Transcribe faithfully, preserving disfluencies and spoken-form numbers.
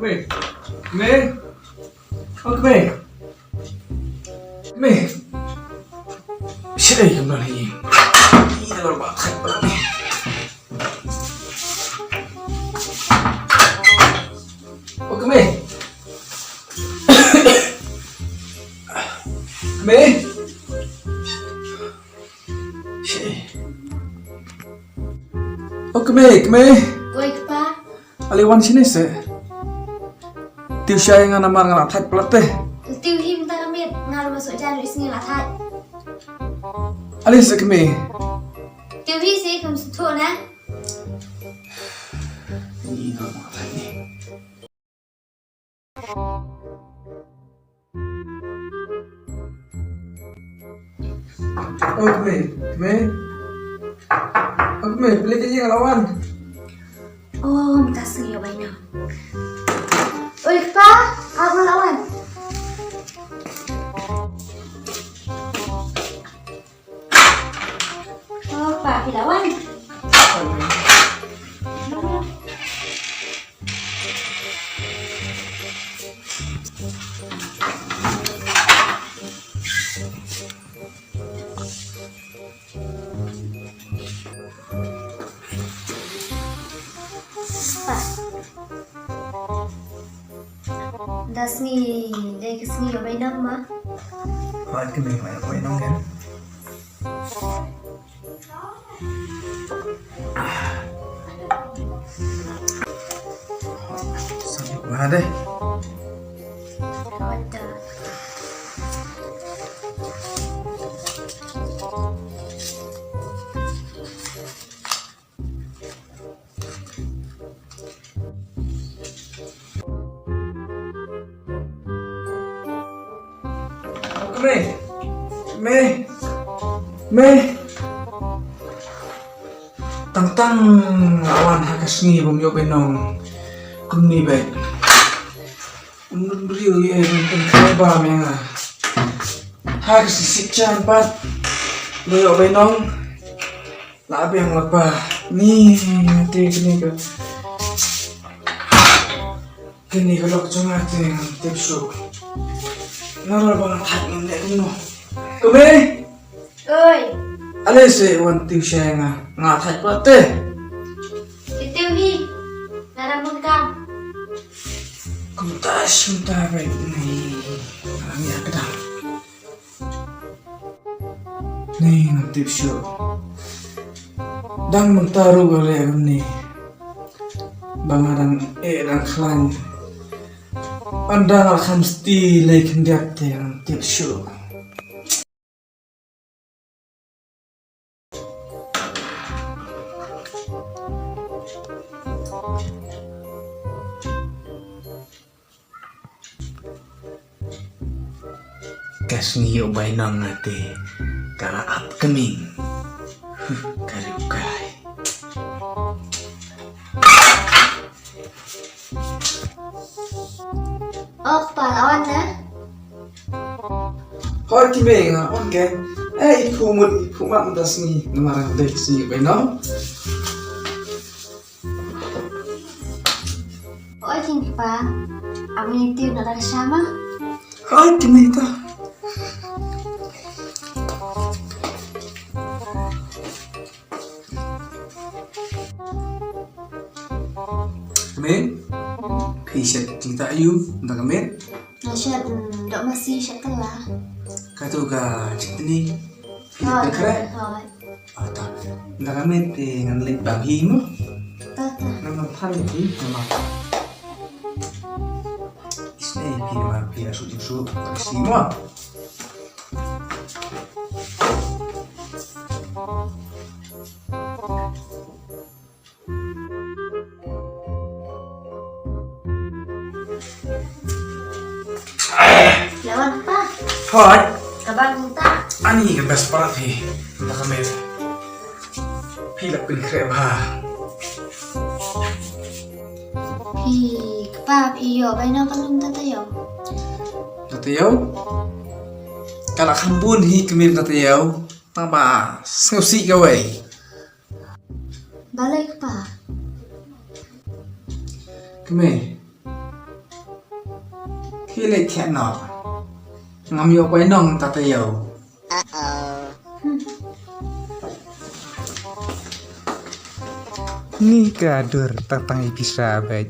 Kmie. Kmie. Oh, Kmie. Kmie. Shi dei kam don hi. Ih, da lor ba thait ba ni. Oh, Kmie. Kmie. Shi. Oh, Kmie, Kmie. Oi, kpa. Ale wan shane seh. Tip shai nga namar nga la thait palat te. Tip hi mynta ka miet, nga ruh nga shu jan ruh sngi la thait. Ale seh Kmie. Tip hi seh, kam sngewthuh na. Ni nga la thait ni. Oh, Kmie, Kmie. Oh, Kmie, plie ka ïing, la wan. Oh, mynta sngi ïoh bai nong. Oi, kpa, aba la wan. Oh, kpa, phi la wan. Kpa. Da sngi, dei ka sngi ïoh bai nong ma. Hooid, ka sngi ïoh bai nong kan. Sa ïoh ba dei. Hooid da. Kmie. Kmie. Kmie. Tang tang la wan ha ka sngi bym ïoh bai nong. Kumne beit. Ym don briew ïa ban pynkhraw bam ïa nga. Ha ka shisha pat. Ba ïoh bai nong. La biang la pa. Ni, te kane ka. Kane ka lok jong nga te ngam tip shuh. Nga ruh ba nga thait ngam leh kumno. Kmie. Oi. Ale seh wan tip sha nga. Nga thait pat te. Tip hi. Nga dang bun kam. Kumta kumta beit ni. Nga dang ïa ka dang. Ni ngam tip shuh. Dang mynta ruh ka leh kumne. Ba nga dang eh dang khlaiñ. Ynda nga kham sti lei khyndiat te ngam tip shuh. Ka sngi ïoh bai nong nga te ka la ap kming. Huh, ka riewkai. Oh, kpa la wan na. Hooid Kmie nga wan ke. Eh, i phu mut, i phu mut mynta sngi. Namar nga te ka sngi ïoh bai nong. Oi, kin kpa. Am ni tiu na ka shama. Oi, kin ni ta. Kmie. Phi shet jingtah aïu, da ka miet. Nga shet, mm, doh masi shet kylla. Katu ka jingtni. Phi la pynkhraw? Hooid. Ah, ta. Nda ka miet te ngan leit bam hi mo. Ta, ta. Ngan nang than hi mo. Isnei phi ma phi la shu jingshu. Ka sngi mo. Lawan pa. Hooid. Ka bang mynta. Ani ka best part hi. Nda ka miet. Phi la pynkhreh bha. Phi kpa phi ïoh bai nong ka lum ta taïew. Ta taïew? Ka la kham bun hi Kmie ta taïew. Tang ba sngewsih kawei. Balei kpa? Kmie. Ki leh thiah noh. Ngam ïoh bai nong ta taïew. Ni ka dur tang tang i pisa bad.